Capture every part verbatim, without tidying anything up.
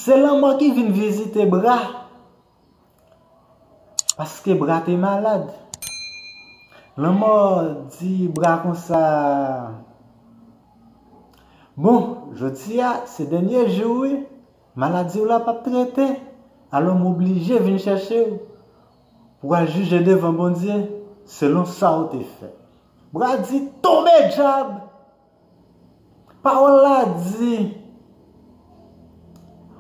Se lanmò ki vin vizite Bra, paske Bra te malad. Lanmò di Bra konsa, "Bon, jodi a se dènye jou wi, maladi w la p ap trete, alò m oblije vin chèche w pou al jije devan Bondye selon sa w te fè." Bra di, "Tonbe dyab!" Pawòl la di,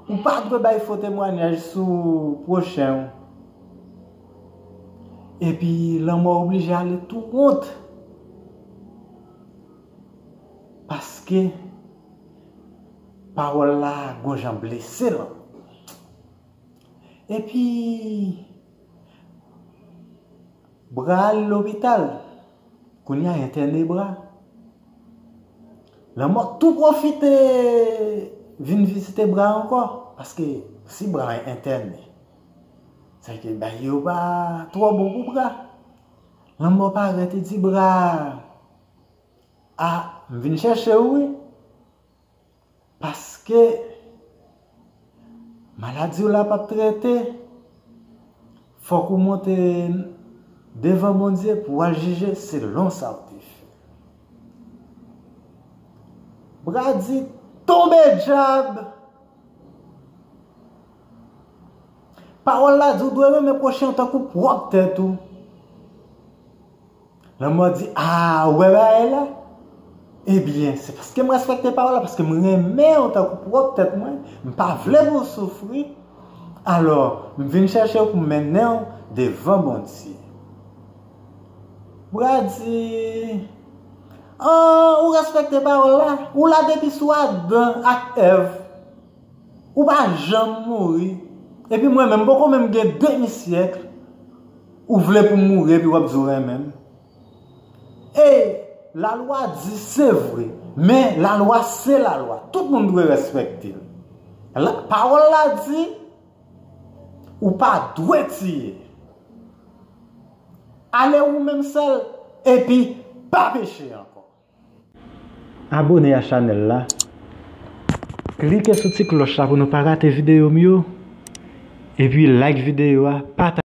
ou pa dwe bay fo temwayaj sou pwochen w. Epi lanmò oblije ale tou wont. Paske pawòl la gon jan blese l. Epi Bra al lopital. Kounye a entène Bra. Lanmò tou pwofite vin vizite Bra ankò. Paske si Bra entène, sa vle di bagay yo pa twò bon pou Bra. Lanmò parèt, li di Bra, "A, m vin chèche w wi. Paske maladi w la p ap trete, fòk ou monte devan Bondye pou w al jije selon sa w te fè." Bra di, "Tonbe dyab!" Pawòl la di, ou dwe renmen pwochen w tankou pwòp tèt ou. Lanmò di, "A, ou wè bagay la? Ebyen, se paske m respekte pawòl la, paske m renmen w tankou pwòp tèt mwen, m pa vle pou w soufri. Alò, m vin chèche w pou m mennen w devan Bondye." Bra di, "An, ou respekte pawòl la? Ou la depi sou Adan ak Èv. Ou pa janm mouri. Epi mwen menm, m poko menm gen demi syèk. Ou vle pou m mouri epi w ap di w renmen m. E lalwa di se vre, men lalwa se lalwa. Tout moun dwe respekte l. La, pawòl la di, ou pa dwe tiye. Ale ou menm sèl, epi pa peche ankò." Abone a chanèl la. Klike sou ti klòch la pou nou pa rate videyo m yo. Epi like videyo a, pataje.